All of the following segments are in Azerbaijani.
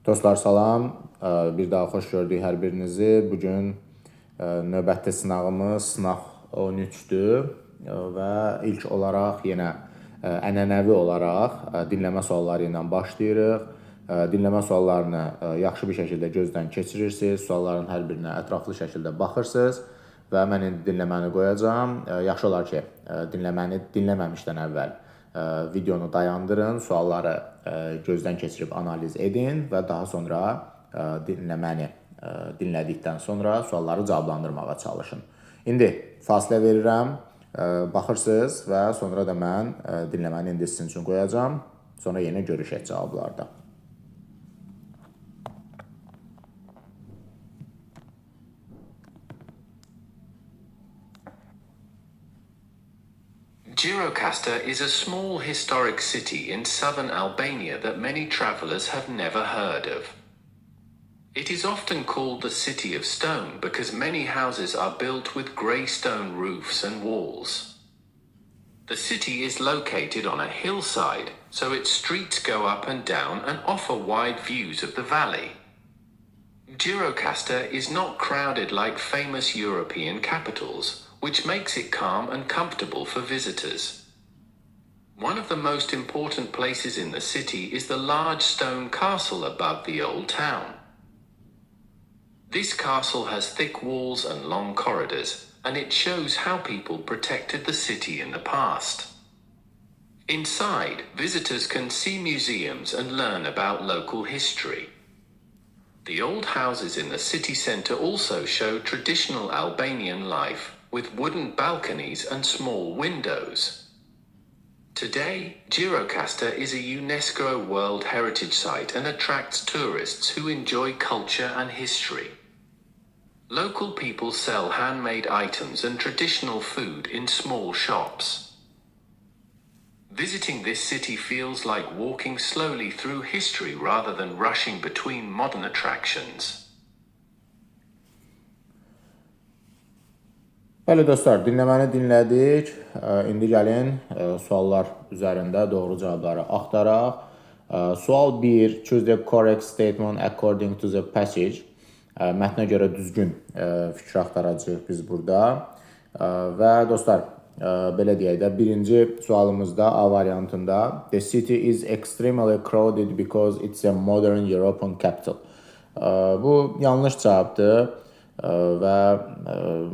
Dostlar salam. Bir daha xoş gördük hər birinizi. Bu gün növbəti sınağımız sınaq 13-dür və ilk olaraq yenə ənənəvi olaraq dinləmə sualları ilə başlayırıq. Dinləmə suallarını yaxşı bir şəkildə gözdən keçirirsiniz. Sualların hər birinə ətraflı şəkildə baxırsınız və mən indi dinləməni qoyacağam. Yaxşı olar ki, dinləməni dinləməmişdən əvvəl videonu dayandırın, sualları gözdən keçirib analiz edin və daha sonra dinləməni dinlədikdən sonra sualları cavablandırmağa çalışın. İndi fasilə verirəm, baxırsınız və sonra da mən dinləməni indi sizin üçün qoyacağam. Sonra yenə görüşək cavablarda. Gjirokastër is a small historic city in southern Albania that many travelers have never heard of. It is often called the City of Stone because many houses are built with grey stone roofs and walls. The city is located on a hillside, so its streets go up and down and offer wide views of the valley. Gjirokastër is not crowded like famous European capitals, which makes it calm and comfortable for visitors. One of the most important places in the city is the large stone castle above the old town. This castle has thick walls and long corridors, and it shows how people protected the city in the past. Inside, visitors can see museums and learn about local history. The old houses in the city center also show traditional Albanian life, with wooden balconies and small windows. Today, Gjirokastër is a UNESCO World Heritage Site and attracts tourists who enjoy culture and history. Local people sell handmade items and traditional food in small shops. Visiting this city feels like walking slowly through history rather than rushing between modern attractions. Bəli dostlar, dinləməni dinlədik. İndi gəlin suallar üzərində doğru cavabları axtaraq. Sual 1, choose the correct statement according to the passage. Mətnə görə düzgün fikir axtaracağıq biz burada. Və dostlar, belə deyək də, birinci sualımızda A variantında the city is extremely crowded because it's a modern European capital. Bu yanlış cavabdır. Və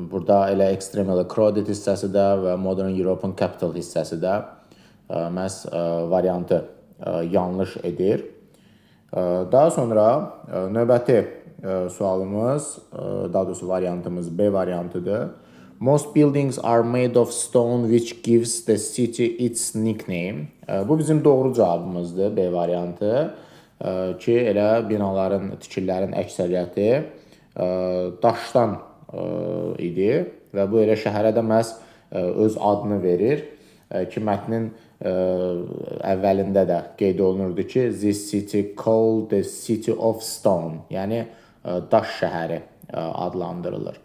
burada elə extremely crowded hissəsi də və modern European capital hissəsi də məhz variantı yanlış edir. Daha sonra növbəti sualımız, daha doğrusu variantımız B variantıdır. Most buildings are made of stone which gives the city its nickname. Bu bizim doğru cavabımızdır, B variantı. Ki elə binaların, tikililərin əksəriyyəti daşdan idi və bu elə şəhərə də məhz öz adını verir ki, mətnin əvvəlində də qeyd olunurdu ki, this city called the city of stone, yəni daş şəhəri adlandırılır.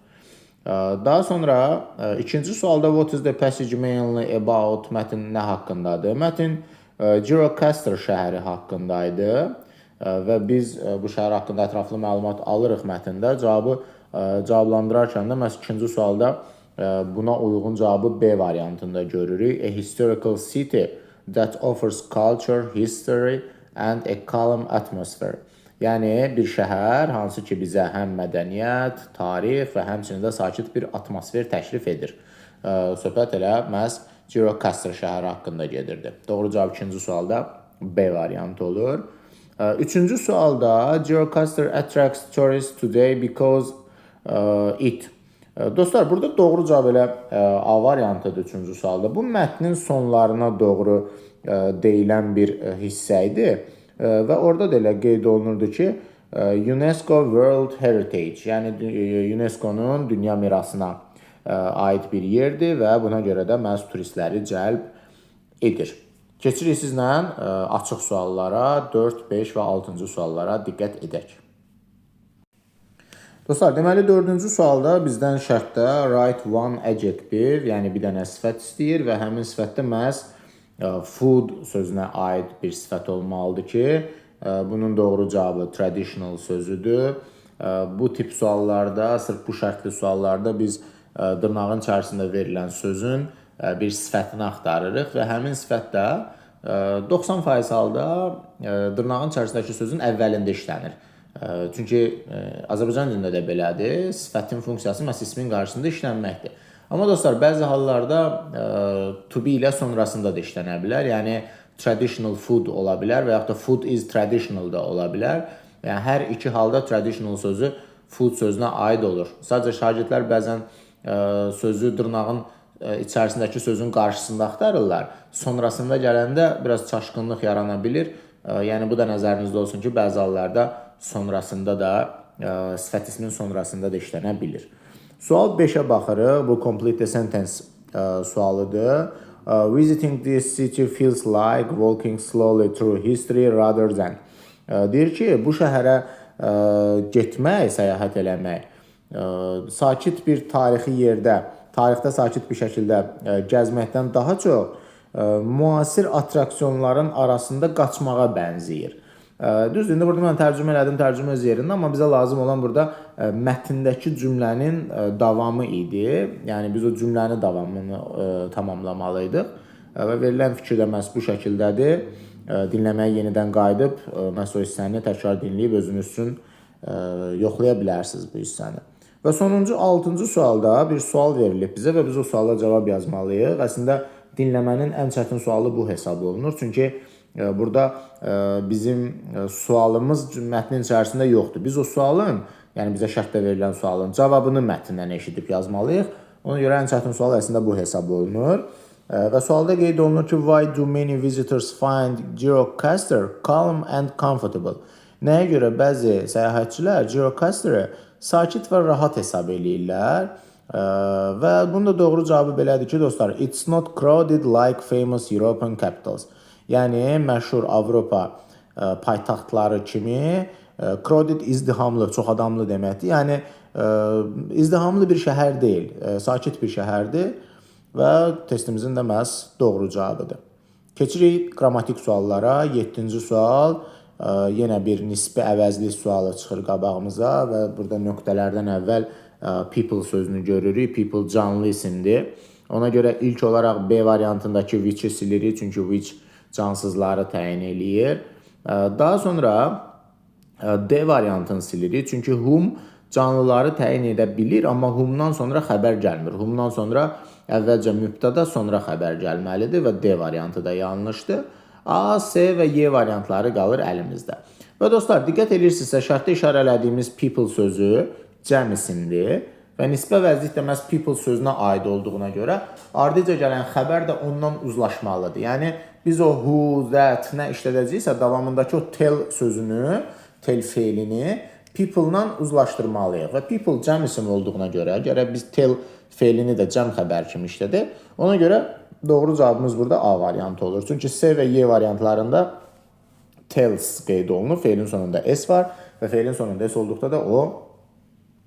Daha sonra ikinci sualda what is the passage mainly about mətn nə haqqındadır? Mətn Gjirokastër şəhəri haqqındaydı və biz bu şəhər haqqında ətraflı məlumat alırıq mətndə. Cavabı cavablandırarkən də məhz ikinci sualda buna uyğun cavabı B variantında görürük. A historical city that offers culture, history and a calm atmosphere. Yəni bir şəhər hansı ki bizə həm mədəniyyət, tarix və həmçinin də sakit bir atmosfer təklif edir. Söhbət elə məhz Gjirokastër şəhəri haqqında gedirdi. Doğru cavab ikinci sualda B variantı olur. Üçüncü sualda Gjirokastër attracts tourists today because it. Dostlar, burada doğru cavab elə A variantıdır üçüncü sualda. Bu mətnin sonlarına doğru deyilən bir hissə idi və orada da elə qeyd olunurdu ki, UNESCO World Heritage, yəni UNESCO-nun dünya mirasına aid bir yerdir və buna görə də məhz turistləri cəlb edir. Keçirik sizlə açıq suallara, 4, 5 və 6-cı suallara diqqət edək. Dostlar, deməli 4-cü sualda bizdən şərtdə write one adjective, yəni bir dənə sifət istəyir və həmin sifətdə məhz food sözünə aid bir sifət olmalıdır ki, Bunun doğru cavabı traditional sözüdür. Bu tip suallarda, sırf bu şərtli suallarda biz dırnağın içərisində verilən sözün bir sifətini axtarırıq və həmin sifət də 90% halda dırnağın içərisindəki sözün əvvəlində işlənir. Çünki Azərbaycan dilində də belədir. Sifətin funksiyası məhz ismin qarşısında işlənməkdir. Amma dostlar, bəzi hallarda to be ilə sonrasında da işlənə bilər. Yəni traditional food ola bilər və yaxud da food is traditional da ola bilər. Yəni hər iki halda traditional sözü food sözünə aid olur. Sadəcə şagirdlər bəzən sözü dırnağın içərisindəki sözün qarşısında axtarırlar. Sonrasında gələndə biraz çaşqınlıq yarana bilir. Yəni bu da nəzərinizdə olsun ki, bəzi hallarda sonrasında da sifət ismin sonrasında da işlənə bilir. Sual 5-ə baxırıq. Bu complete the sentence sualıdır. Visiting this city feels like walking slowly through history rather than. Deyir ki, bu şəhərə getmək, səyahət eləmək, sakit bir tarixi yerdə, tarixdə sakit bir şəkildə gəzməkdən daha çox müasir attraksiyonların arasında qaçmağa bənzəyir. Düzdür, indi burada mən tərcümə elədim, tərcümə öz yerində, amma bizə lazım olan burada mətndəki cümlənin davamı idi. Yəni biz o cümlənin davamını tamamlamalıydıq və verilən fikir də məhz bu şəkildədir. Dinləməyə yenidən qayıdıb məhz o hissəni təkrar dinləyib özünüz üçün yoxlaya bilərsiniz bu hissəni. Və sonuncu, 6-cı sualda bir sual verilib bizə və biz o suala cavab yazmalıyıq. Əslində dinləmənin ən çətin sualı bu hesab olunur. Çünki burada bizim sualımız mətnin içərisində yoxdur. Biz o sualın, yəni bizə şərtdə verilən sualın cavabını mətndən eşidib yazmalıyıq. Ona görə ən çətin sual əslində bu hesab olunur. Və sualda qeyd olunur ki, why do many visitors find Gjirokastër calm and comfortable? Nəyə görə bəzi səyahətçilər Gjirokastërı sakit və rahat hesab eləyirlər? Və bunun da doğru cavabı belədir ki, dostlar, it's not crowded like famous European capitals. Yəni məşhur Avropa paytaxtları kimi crowded izdihamlı, çox adamlı deməkdir. Yəni izdihamlı bir şəhər deyil, sakit bir şəhərdir. Və testimizin də məhz doğru cavabıdır. Keçirik qrammatik suallara. 7-ci sual yenə bir nisbi əvəzlik sualı çıxır qabağımıza və burada nöqtələrdən əvvəl people sözünü görürük. People canlı isimdir. Ona görə ilk olaraq B variantındakı which-i silirik, çünki which cansızları təyin eləyir. Daha sonra D variantını silirik, çünki whom canlıları təyin edə bilir, amma whom-dan sonra xəbər gəlmir. Whom-dan sonra əvvəlcə mübtəda, sonra xəbər gəlməlidir və D variantı da yanlışdır. A, C və Y variantları qalır əlimizdə. Və dostlar, diqqət edirsinizsə, şərtdə işarələdiyimiz people sözü cəm isimdir və nisbə vəziyyət də məhz people sözünə aid olduğuna görə ardıca gələn xəbər də ondan uzlaşmalıdır. Yəni biz o who, that nə işlədəcəyiksə, davamındakı o tell sözünü, tell feilini people-la uzlaşdırmalıyıq və people cəm isim olduğuna görə gərək biz tell feilini də cəm xəbər kimi işlədək. Ona görə doğru cavabımız burada A variantı olur. Çünki C və Y variantlarında tells qeyd olunur. Feilin sonunda S var və feilin sonunda S olduqda da o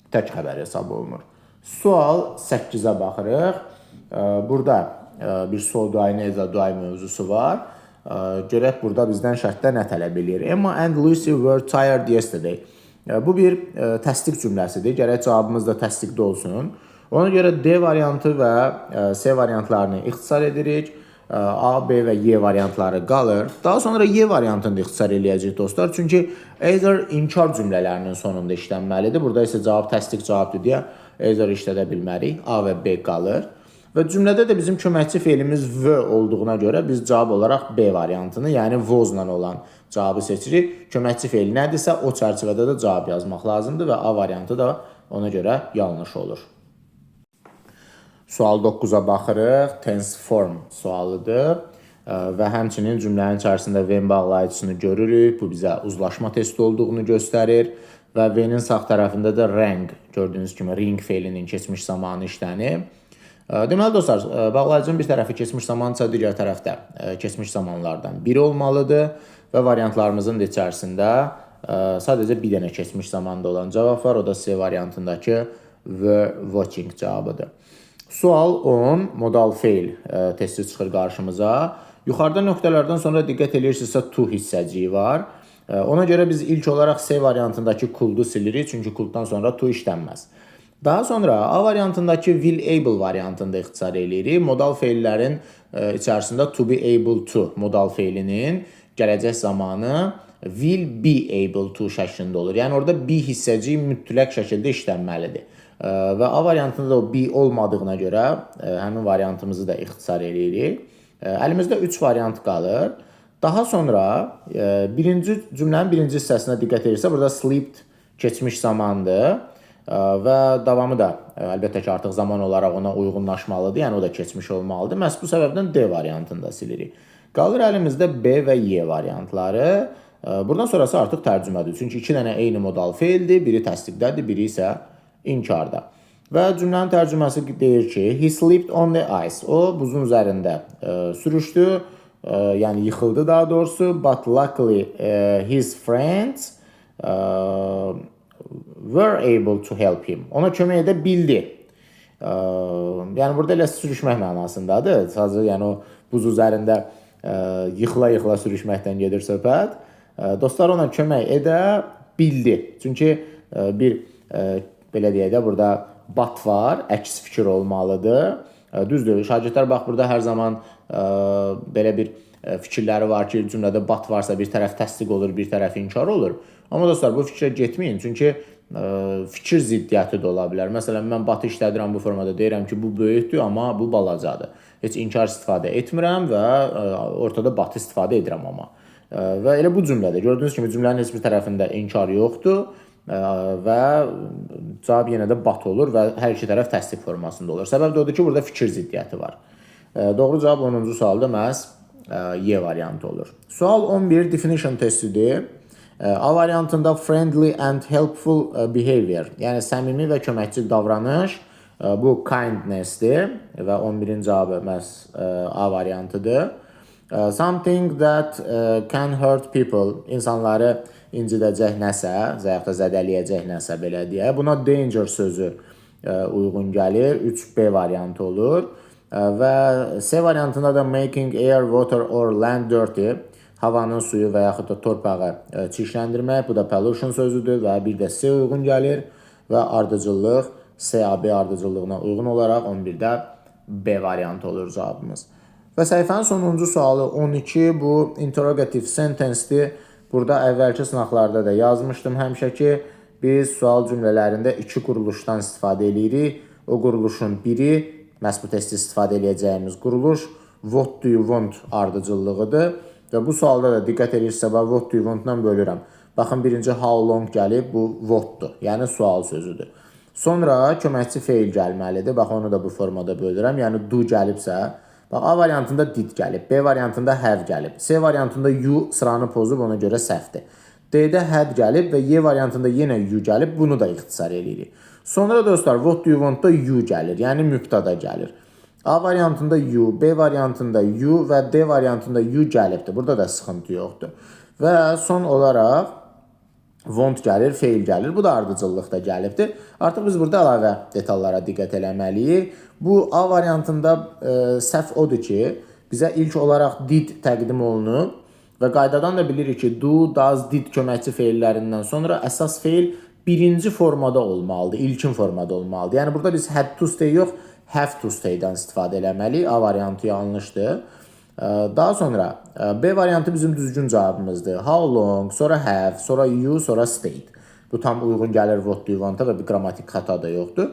tək xəbər hesab olunur. Sual 8-ə baxırıq. Burada bir so do I, neither do I mövzusu var. Görək burada bizdən şərtdə nə tələb eləyir. Emma and Lucy were tired yesterday. Bu bir təsdiq cümləsidir. Gərək cavabımız da təsdiqdə olsun. Ona görə D variantı və C variantlarını ixtisar edirik. A, B və Y variantları qalır. Daha sonra Y variantını da ixtisar eləyəcəyik dostlar. Çünki either inkar cümlələrinin sonunda işlənməlidir. Burada isə cavab təsdiq cavabdır deyə either işlədə bilmərik. A və B qalır. Və cümlədə də bizim köməkçi feilimiz were olduğuna görə biz cavab olaraq B variantını, yəni was-la olan cavabı seçirik. Köməkçi feil nədirsə o çərçivədə də cavab yazmaq lazımdır və A variantı da ona görə yanlış olur. Sual 9-a baxırıq. Tense form sualıdır. Və həmçinin cümlənin içərisində when bağlayıcısını görürük. Bu bizə uzlaşma testi olduğunu göstərir. Və when-in sağ tərəfində də rang, gördüyünüz kimi ring feilinin keçmiş zamanı işlənib. Deməli dostlar, bağlayıcının bir tərəfi keçmiş zamansa, digər tərəfdə keçmiş zamanlardan biri olmalıdır və variantlarımızın da içərisində sadəcə bir dənə keçmiş zamanda olan cavab var. O da C variantındakı were watching cavabıdır. Sual 10, modal feil testi çıxır qarşımıza. Yuxarıda nöqtələrdən sonra diqqət eləyirsinizsə to hissəciyi var. Ona görə biz ilk olaraq C variantındakı could-u silirik, çünki could-dan sonra to işlənməz. Daha sonra A variantındakı will able variantında ixtisar eləyirik. Modal feillərin içərisində to be able to modal feilinin gələcək zamanı will be able to şəklində olur. Yəni orada be hissəciyi mütləq şəkildə işlənməlidir. Və A variantında da o be olmadığına görə həmin variantımızı da ixtisar eləyirik. Əlimizdə 3 variant qalır. Daha sonra birinci cümlənin birinci hissəsinə diqqət edirsə, burada slept keçmiş zamandır və davamı da əlbəttə ki, artıq zaman olaraq ona uyğunlaşmalıdır. Yəni o da keçmiş olmalıdır. Məhz bu səbəbdən D variantını da silirik. Qalır əlimizdə B və Y variantları. Buradan sonrası artıq tərcümədir. Çünki iki dənə eyni modal feildir. Biri təsdiqdədir, biri isə inkarda. Və cümlənin tərcüməsi deyir ki, he slipped on the ice. O buzun üzərində sürüşdü, yəni yıxıldı daha doğrusu. But luckily his friends were able to help him. Ona kömək edə bildi. Yəni burada elə sürüşmək mənasındadır. Sadəcə yəni o buz üzərində yıxıla-yıxıla sürüşməkdən gedir söhbət. Dostlar ona kömək edə bildi. Çünki bir belə deyək də burada but var, əks fikir olmalıdır. Düzdür, şagirdlər bax burada hər zaman belə bir fikirləri var ki, cümlədə but varsa bir tərəf təsdiq olur, bir tərəf inkar olur. Amma dostlar bu fikrə getməyin, çünki fikir ziddiyyəti də ola bilər. Məsələn, mən but işlədirəm bu formada, deyirəm ki, bu böyükdür, amma bu balacadır. Heç inkar istifadə etmirəm və ortada but istifadə edirəm amma. Və elə bu cümlədə gördüyünüz kimi cümlənin heç bir tərəfində inkar yoxdur və cavab yenə də but olur və hər iki tərəf təsdiq formasında olur. Səbəb də odur ki, burada fikir ziddiyyəti var. Doğru cavab 10-cu sualda məhz Y variantı olur. Sual 11 definition testidir. A variantında friendly and helpful behavior, yəni səmimi və köməkçi davranış, bu kindness-dir və 11-in cavabı məhz A variantıdır. Something that can hurt people, insanları incidəcək nəsə, və yaxud da zədələyəcək nəsə belə deyək. Buna danger sözü uyğun gəlir. 3B variantı olur. Və C variantında da making air, water or land dirty, havanın, suyu və yaxud da torpağı çirkləndirmək. Bu da pollution sözüdür və bir də C uyğun gəlir və ardıcıllıq CAB ardıcıllığına uyğun olaraq 11-də B variantı olur cavabımız. Və səhifənin sonuncu sualı 12, bu interrogative sentence-dir. Burada əvvəlki sınaqlarda da yazmışdım həmişə ki, biz sual cümlələrində iki quruluşdan istifadə eləyirik. O quruluşun biri, məhz bu testdə istifadə eləyəcəyimiz quruluş what do you want ardıcıllığıdır. Və bu sualda da diqqət edirsə, bax, what do you want-la bölürəm. Baxın, birinci how long gəlib, bu what-dur, yəni sual sözüdür. Sonra köməkçi feil gəlməlidir. Bax, onu da bu formada bölürəm. Yəni do gəlibsə, bax, A variantında did gəlib, B variantında have gəlib, C variantında you sıranı pozub, ona görə səhvdir. D-də had gəlib və Y variantında yenə you gəlib, bunu da ixtisar eləyirik. Sonra dostlar, what do you want-da you gəlir, yəni mübtəda gəlir. A variantında you, B variantında you və D variantında you gəlibdir. Burada da sıxıntı yoxdur. Və son olaraq want gəlir, feil gəlir. Bu da ardıcıllıqda gəlibdir. Artıq biz burada əlavə detallara diqqət eləməliyik. Bu A variantında səhv odur ki, bizə ilk olaraq did təqdim olunub və qaydadan da bilirik ki, do, does, did köməkçi feillərindən sonra əsas feil birinci formada olmalıdır, ilkin formada olmalıdır. Yəni burada biz had to stay yox, have to stay-dən istifadə eləməliyik. A variantı yanlışdır. Daha sonra B variantı bizim düzgün cavabımızdır. How long, sonra have, sonra you, sonra stayed. Bu tam uyğun gəlir what do you want-a və bir qrammatik xəta da yoxdur.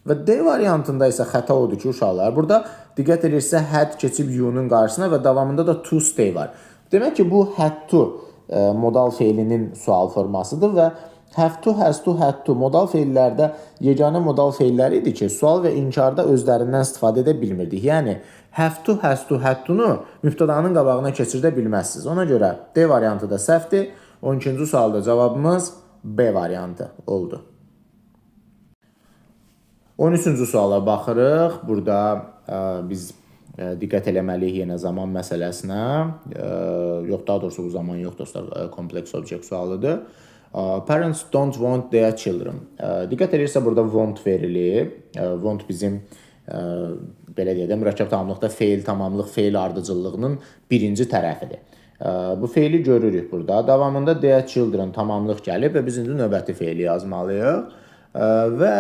Və D variantında isə xəta odur ki, uşaqlar, burada diqqət edirsə had keçib you-nun qarşısına və davamında da to stay var. Demək ki, bu had to modal feilinin sual formasıdır və have to, has to, had to modal feillərdə yeganə modal feilləri idi ki, sual və inkarda özlərindən istifadə edə bilmirdik. Yəni have to, has to, had to-nu mübtədanın qabağına keçirdə bilməzsiniz. Ona görə D variantı da səhvdir. 12-ci sualda cavabımız B variantı oldu. 13-cü suala baxırıq. Burada biz diqqət eləməliyik yenə zaman məsələsinə. Yox, daha doğrusu bu zaman yox dostlar, kompleks object sualıdır. Parents don't want their children. Diqqət edirsə burada want verilib. Want bizim belə deyək də mürəkkəb tamamlıqda feil tamamlıq, feil ardıcıllığının birinci tərəfidir. Bu feili görürük burada. Davamında their children tamamlıq gəlib və biz indi növbəti feili yazmalıyıq. Və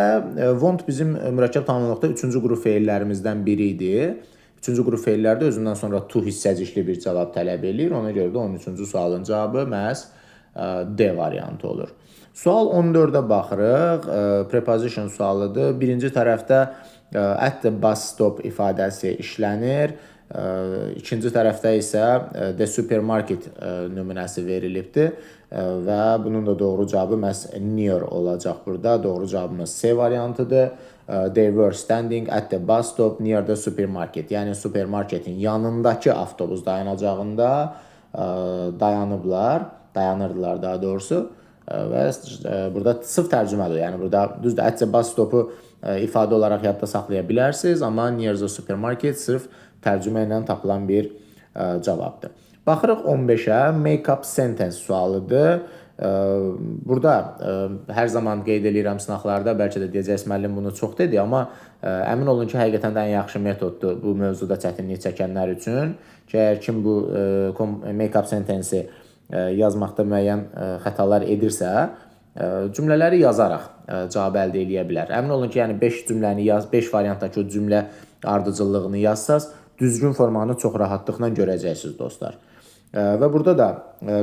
want bizim mürəkkəb tamamlıqda üçüncü qrup feillərimizdən biri idi. Üçüncü qrup feillərdə özündən sonra to hissəcikli bir cavab tələb eləyir. Ona görə də 13-cü sualın cavabı məhz D variantı olur. Sual 14-ə baxırıq. Preposition sualıdır. Birinci tərəfdə at the bus stop ifadəsi işlənir. İkinci tərəfdə isə the supermarket nümunəsi verilibdir və bunun da doğru cavabı məhz near olacaq burada. Doğru cavabımız C variantıdır. They were standing at the bus stop near the supermarket. Yəni supermarketin yanındakı avtobus dayanacağında dayanıblar, dayanırdılar daha doğrusu. Və burada sırf tərcümədir. Yəni burada düzdür, at the bus stopu ifadə olaraq yadda saxlaya bilərsiniz, amma near the supermarket sırf tərcümə ilə tapılan bir cavabdır. Baxırıq 15-ə, make up sentence sualıdır. Burada hər zaman qeyd eləyirəm sınaqlarda, bəlkə də deyəcəksiniz müəllim bunu çox dedi, amma əmin olun ki, həqiqətən də ən yaxşı metoddur bu mövzuda çətinlik çəkənlər üçün. Ki, əgər kim bu make up sentence-i yazmaqda müəyyən xətalar edirsə, cümlələri yazaraq cavabı əldə eləyə bilər. Əmin olun ki, yəni 5 cümləni yaz, 5 variantdakı o cümlə ardıcıllığını yazsaz, düzgün formanı çox rahatlıqla görəcəksiniz dostlar. Və burada da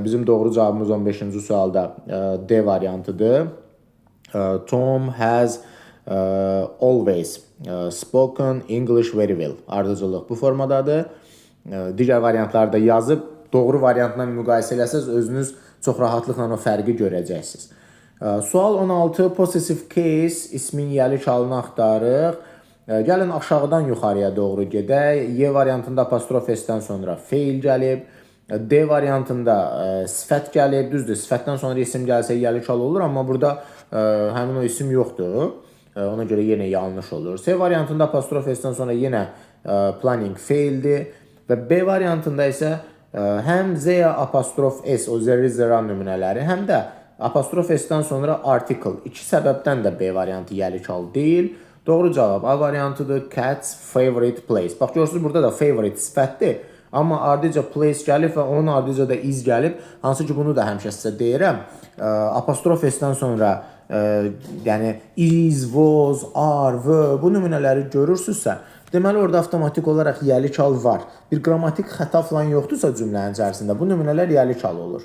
bizim doğru cavabımız 15-ci sualda D variantıdır. Tom has always spoken English very well. Ardıcıllıq bu formadadır. Digər variantları da yazıb doğru variantla müqayisə eləsəz özünüz çox rahatlıqla o fərqi görəcəksiniz. Sual 16, possessive case ismin yəlik halını axtarırıq. Gəlin aşağıdan yuxarıya doğru gedək. Y variantında apostrof s-dən sonra feil gəlib. D variantında sifət gəlib. Düzdür, sifətdən sonra isim gəlsə yəlik hal olur, amma burada həmin o isim yoxdur. Ona görə yenə yanlış olur. C variantında apostrof s-dən sonra yenə planning feildir və B variantında isə həm Z apostrof S, o zerri zera nümunələri, həm də apostrof S-dən sonra article. İki səbəbdən də B variantı yəlik hal deyil. Doğru cavab A variantıdır. Cat's favorite place. Bax görürsünüz, burada da favorite sifətdir. Amma ardıca place gəlib və onun ardıca da is gəlib. Hansı ki, bunu da həmişə sizə deyirəm. Apostrof S-dən sonra yəni is, was, are, were bu nümunələri görürsünüzsə, deməli orada avtomatik olaraq yəlik hal var. Bir qrammatik xəta falan yoxdursa cümlənin içərisində bu nümunələr yəlik hal olur.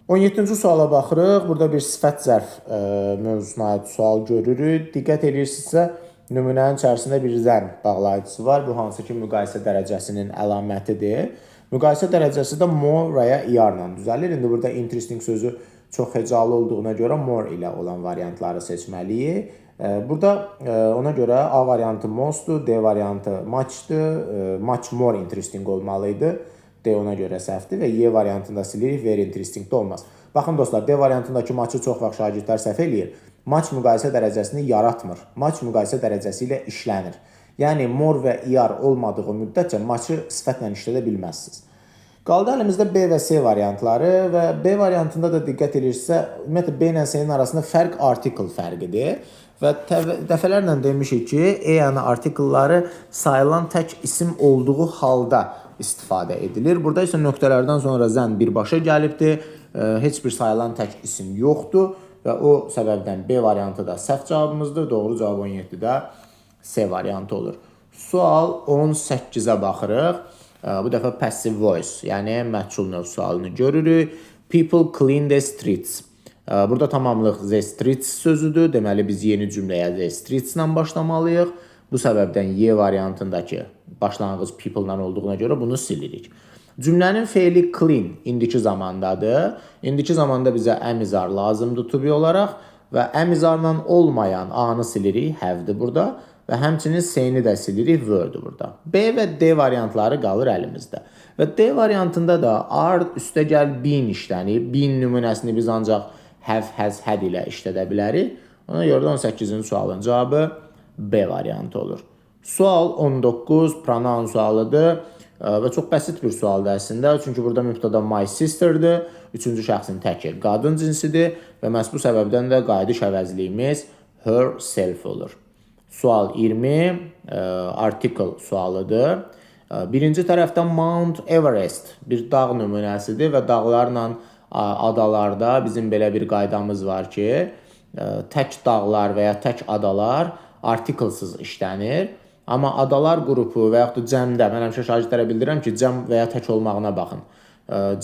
17-ci suala baxırıq. Burada bir sifət zərf mövzusuna aid sual görürük. Diqqət edirsinizsə, nümunənin içərisində bir than bağlayıcısı var. Bu hansı ki, müqayisə dərəcəsinin əlamətidir. Müqayisə dərəcəsi də more və ya er-la düzəlir. İndi burada interesting sözü çox hecalı olduğuna görə more ilə olan variantları seçməliyik. Burada ona görə A variantı most'dur, D variantı much'dır. Much more interesting olmalıydı. D ona görə səhvdir və Y variantında silirik, very interesting də olmaz. Baxın dostlar, D variantındakı much'ı çox vaxt şagirdlər səhv eləyir. Much müqayisə dərəcəsini yaratmır. Much müqayisə dərəcəsi ilə işlənir. Yəni more və er olmadığı müddətcə much'ı sifətlə işlədə bilməzsiniz. Qaldı əlimizdə B və C variantları və B variantında da diqqət edirsinizsə, ümumiyyətlə B ilə C-nin arasında fərq article fərqidir. Və dəfələrlə demişik ki, e yəni article-ları sayılan tək isim olduğu halda istifadə edilir. Burada isə nöqtələrdən sonra than birbaşa gəlibdir. Heç bir sayılan tək isim yoxdur və o səbəbdən B variantı da səhv cavabımızdır. Doğru cavab 17-də C variantı olur. Sual 18-ə baxırıq. Bu dəfə passive voice, yəni məhcul növ sualını görürük. People clean the streets. Burada tamamlıq the streets sözüdür. Deməli biz yeni cümləyə the streets ilə başlamalıyıq. Bu səbəbdən Y variantındakı başlanğıc people-la olduğuna görə bunu silirik. Cümlənin feili clean indiki zamandadır. İndiki zamanda bizə am is are lazımdır to be olaraq və am is are-la olmayan A-nı silirik, have-dir burada və həmçinin S-ni də silirik, were-dur burada. B və D variantları qalır əlimizdə. Və D variantında da are üstə gəl been işlənib. Been nümunəsini biz ancaq have, has, had ilə işlədə bilərik. Ona görə də 18-ci sualın cavabı B variantı olur. Sual 19 pronoun sualıdır və çox bəsit bir sualdır əslində. Çünki burada mübtəda my sister'dır. Üçüncü şəxsin təki qadın cinsidir və məhz bu səbəbdən də qayıdış əvəzliyimiz herself olur. Sual 20 article sualıdır. Birinci tərəfdə Mount Everest bir dağ nümunəsidir və dağlarla adalarda bizim belə bir qaydamız var ki, tək dağlar və ya tək adalar artiklsız işlənir. Amma adalar qrupu və yaxud da cəmdə, mən həmişə şagirdlərə bildirirəm ki, cəm və ya tək olmağına baxın.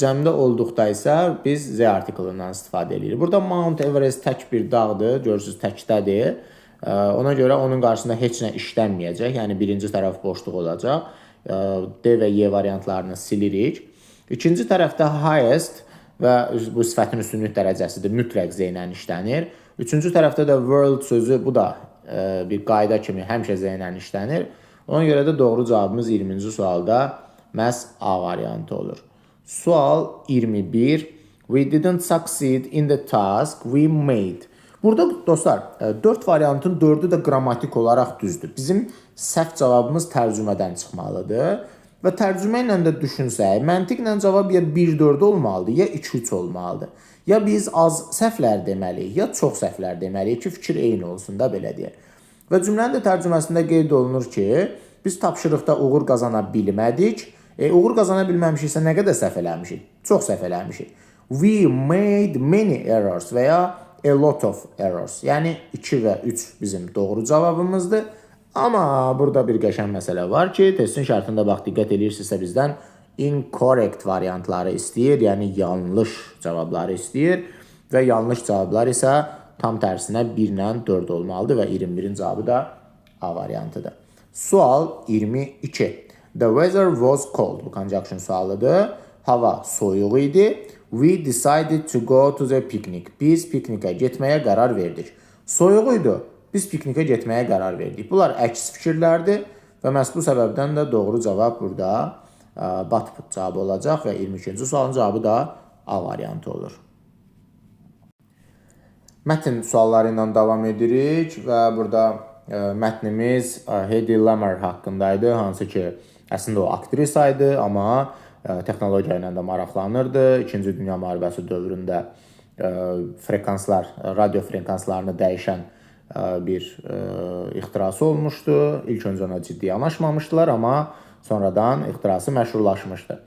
Cəmdə olduqda isə biz Z artiklından istifadə edirik. Burada Mount Everest tək bir dağdır, görürsüz təkdədir. Ona görə onun qarşısında heç nə işlənməyəcək. Yəni birinci tərəf boşluq olacaq. D və Y variantlarını silirik. İkinci tərəfdə highest və bu sifətin üstünlük dərəcəsidir, mütləq Z ilə işlənir. Üçüncü tərəfdə də world sözü, bu da bir qayda kimi həmişə Z ilə işlənir. Ona görə də doğru cavabımız 20-ci sualda məhz A variantı olur. Sual 21. We didn't succeed in the task we made. Burada dostlar, 4 variantın 4-ü də qrammatik olaraq düzdür. Bizim səhv cavabımız tərcümədən çıxmalıdır. Və tərcümə ilə də düşünsək, məntiqlə cavab ya 1-4 olmalıdır, ya 2-3 olmalıdır. Ya biz az səhvlər deməliyik, ya çox səhvlər deməliyik ki, fikir eyni olsun da belə deyək. Və cümlənin də tərcüməsində qeyd olunur ki, biz tapşırıqda uğur qazana bilmədik. Uğur qazana bilməmişiksə nə qədər səhv eləmişik? Çox səhv eləmişik. We made many errors və ya a lot of errors. Yəni 2 və 3 bizim doğru cavabımızdır. Amma burada bir qəşəng məsələ var ki, testin şərtində bax diqqət eləyirsinizsə bizdən incorrect variantları istəyir, yəni yanlış cavabları istəyir və yanlış cavablar isə tam tərsinə 1 ilə 4 olmalıdır və 21-in cavabı da A variantıdır. Sual 22. The weather was cold. Bu conjunction sualıdır. Hava soyuq idi. We decided to go to the picnic. Biz piknikə getməyə qərar verdik. Soyuq idi. Biz piknikə getməyə qərar verdik. Bunlar əks fikirlərdir və məhz bu səbəbdən də doğru cavab burada but cavabı olacaq və 22-ci sualın cavabı da A variantı olur. Mətn sualları ilə davam edirik və burada mətnimiz Hedy Lamarr haqqındaydı, hansı ki əslində o aktrisa idi, amma texnologiya ilə də maraqlanırdı. İkinci Dünya müharibəsi dövründə frekanslar, radio frekanslarını dəyişən bir ixtirası olmuşdu. İlk öncə ona ciddi yanaşmamışdılar, amma sonradan ixtirası məşhurlaşmışdı.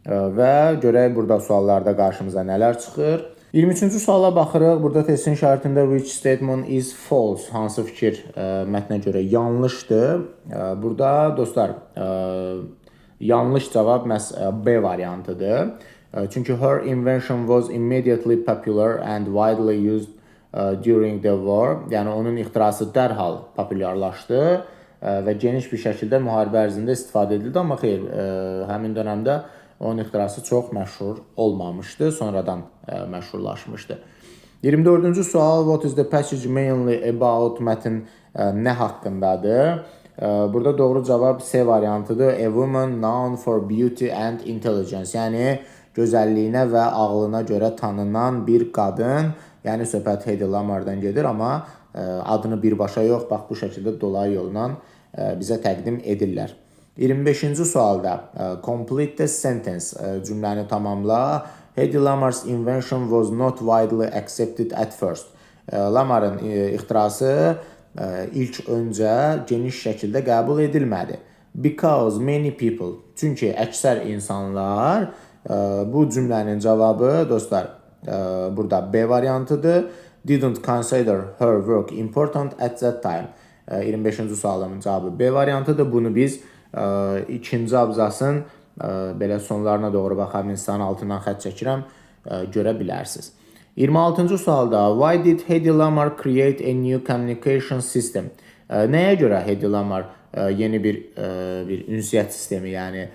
Və görək burada suallarda qarşımıza nələr çıxır. 23-cü suala baxırıq. Burada testin şərtində which statement is false? Hansı fikir mətnə görə yanlışdır? Burada dostlar, yanlış cavab məhz B variantıdır. Çünki her invention was immediately popular and widely used during the war. Yəni onun ixtirası dərhal populyarlaşdı və geniş bir şəkildə müharibə ərzində istifadə edildi, amma xeyr, həmin dövrdə onun ixtirası çox məşhur olmamışdı, sonradan məşhurlaşmışdı. 24-cü sual, what is the passage mainly about? Mətn nə haqqındadır? Burada doğru cavab C variantıdır. A woman known for beauty and intelligence. Yəni gözəlliyinə və ağlına görə tanınan bir qadın. Yəni söhbət Hedy Lamarrdan gedir, amma adını birbaşa yox, bax bu şəkildə dolayı yolla bizə təqdim edirlər. 25-ci sualda complete the sentence, cümləni tamamla. Hedy Lamarr's invention was not widely accepted at first. Lamarrın ixtirası ilk öncə geniş şəkildə qəbul edilmədi. Because many people, çünki əksər insanlar, bu cümlənin cavabı dostlar burada B variantıdır. Didn't consider her work important at that time. 25-ci sualın cavabı B variantıdır. Bunu biz ikinci abzasın belə sonlarına doğru bax, həmin hissənin altından xətt çəkirəm, görə bilərsiniz. 26-cı sualda why did Hedy Lamarr create a new communication system? Nəyə görə Hedy Lamarr yeni bir ünsiyyət sistemi, yəni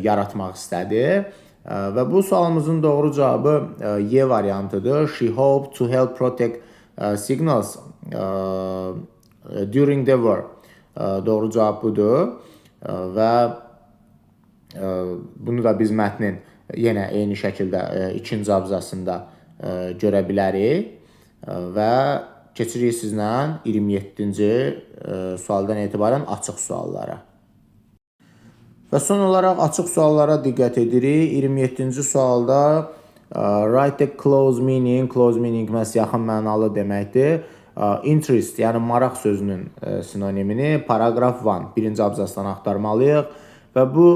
yaratmaq istədi? Və bu sualımızın doğru cavabı Y variantıdır. She hoped to help protect signals during the war. Doğru cavab budur. Və bunu da biz mətnin yenə eyni şəkildə ikinci abzasında görə bilərik. Və keçirik sizlə 27-ci sualdan etibarən açıq suallara. Və son olaraq açıq suallara diqqət edirik. 27-ci sualda write a close meaning. Close meaning məhz yaxın mənalı deməkdir. Interest, yəni maraq sözünün sinonimini paragraf 1, birinci abzasdan axtarmalıyıq. Və bu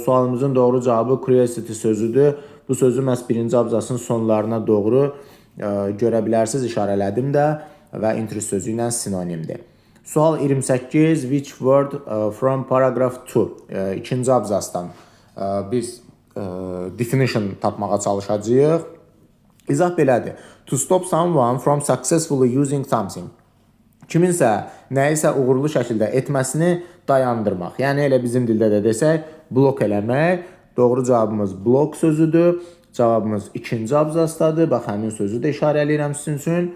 sualımızın doğru cavabı curiosity sözüdür. Bu sözü məhz birinci abzasın sonlarına doğru görə bilərsiniz, işarələdim də və interest sözü ilə sinonimdir. Sual 28. Which word from paragraph 2? İkinci abzasdan biz definition tapmağa çalışacağıq. İzah belədir. To stop someone from successfully using something. Kiminsə nəyisə uğurlu şəkildə etməsini dayandırmaq. Yəni elə bizim dildə də desək, blok eləmək. Doğru cavabımız blok sözüdür. Cavabımız ikinci abzasdadır. Bax, həmin sözü də işarələyirəm sizin üçün.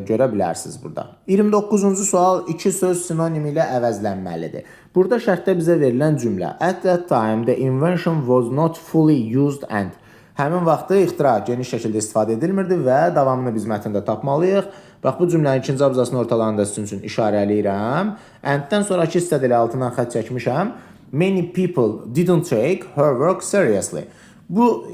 Görə bilərsiniz burada. 29-cu sual iki söz sinonim ilə əvəzlənməlidir. Burada şərtdə bizə verilən cümlə: At that time the invention was not fully used and. Həmin vaxtı ixtira geniş şəkildə istifadə edilmirdi və davamını biz mətndə tapmalıyıq. Bax, bu cümlənin ikinci abzasının ortalarında sizin üçün işarələyirəm. And-dən sonrakı hissədə elə altından xətt çəkmişəm. Many people didn't take her work seriously. Bu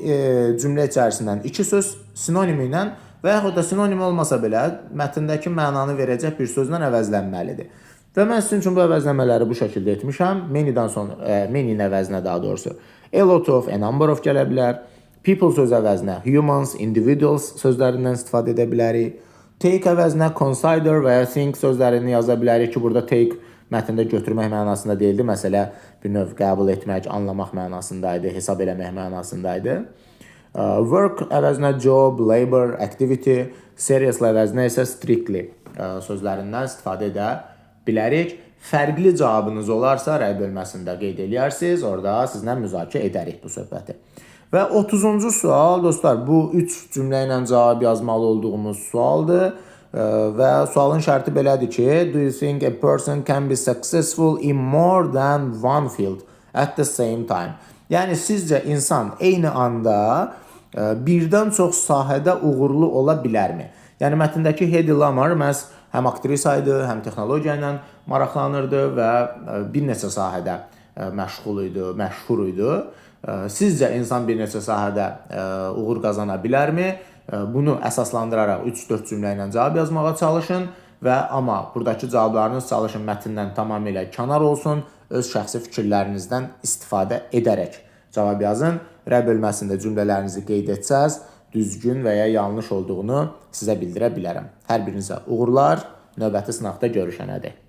cümlə içərisindən iki söz sinonimi ilə və yaxud da sinonim olmasa belə mətndəki mənanı verəcək bir sözlə əvəzlənməlidir. Və mən sizin üçün bu əvəzləmələri bu şəkildə etmişəm. Many-dən sonra, many-nin əvəzinə daha doğrusu a lot of, a number of gələ bilər. People söz əvəzinə humans, individuals sözlərindən istifadə edə bilərik. Take əvəzinə consider və ya think sözlərini yaza bilərik ki, burada take mətndə götürmək mənasında deyildi. Məsələ bir növ qəbul etmək, anlamaq mənasındaydı, hesab eləmək mənasındaydı. Work əvəzinə job, labor, activity, seriously əvəzinə isə strictly sözlərindən istifadə edə bilərik. Fərqli cavabınız olarsa rəy bölməsində qeyd eləyərsiniz. Orada sizlə müzakirə edərik bu söhbəti. Və 30-cu sual, dostlar, bu 3 cümlə ilə cavab yazmalı olduğumuz sualdır. Və sualın şərti belədir ki, do you think a person can be successful in more than one field at the same time? Yəni sizcə insan eyni anda birdən çox sahədə uğurlu ola bilərmi? Yəni mətndəki Hedy Lamarr məhz həm aktrisa idi, həm texnologiya ilə maraqlanırdı və bir neçə sahədə məşğul idi, məşhur idi. Sizcə insan bir neçə sahədə uğur qazana bilərmi? Bunu əsaslandıraraq 3-4 cümlə ilə cavab yazmağa çalışın və amma buradakı cavablarınız çalışın mətndən tamamilə kənar olsun, öz şəxsi fikirlərinizdən istifadə edərək cavab yazın. Rəy bölməsində cümlələrinizi qeyd etsəz, düzgün və ya yanlış olduğunu sizə bildirə bilərəm. Hər birinizə uğurlar. Növbəti sınaqda görüşənədək.